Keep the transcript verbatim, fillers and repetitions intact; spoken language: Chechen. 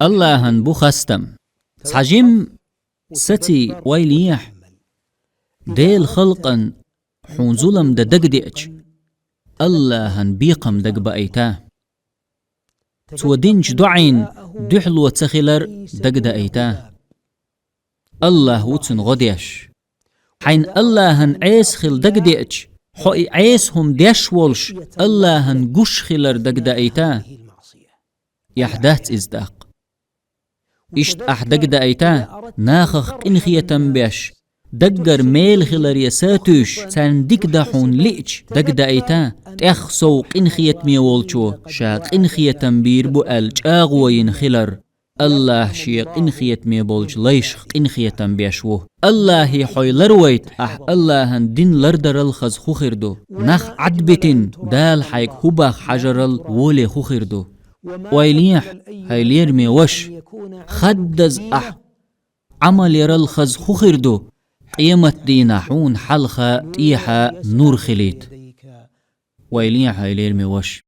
Аллахӏан бу хастам. Цхьа жим саций, ойла ехьа. Дела халкъан хьуна зулам дан дагадеача, Аллахӏан бекхам дагабаайта. Цо динчу доӀийн дуьхьало ца хилар дагадайта. Аллахӏ ву цунна гӀо деш. Хьайна Аллахӏан Ӏеса хила дагадеача, хьо и Ӏеса хӀума деш волуш, Аллахӏан гуш хилар дагадайта. Эхь дац иза тӀаккха. Иштта ахь дагадайта, нахах къинхетам беш, даггара мела хиларе сатуьйсуш, царна дика дан хьуна лиъча, дагадайта, тӀех сов къинхетаме волчо ша къинхетам бийр бу аьлла чӀагӀо йина хилар. Аллахӏ шен къинхетаме болчу лайшах къинхетам беш ву. Аллахӏе хьо ларвайта, ахь Аллахӏан дин лардарал хаза хӀун хир ду? Нах Ӏадбитина, Дала хьайга хӀун баккха хьажарал воле хӀун хир ду? Ойла ехьа, хьай лераме ваша, хаддаза ахь Ӏамал ярал хаза хӀун хир ду? Къематдийнахь хьуна хьалха, тӀехьа нур хилийта. Ойла ехьа, хьай лераме ваша.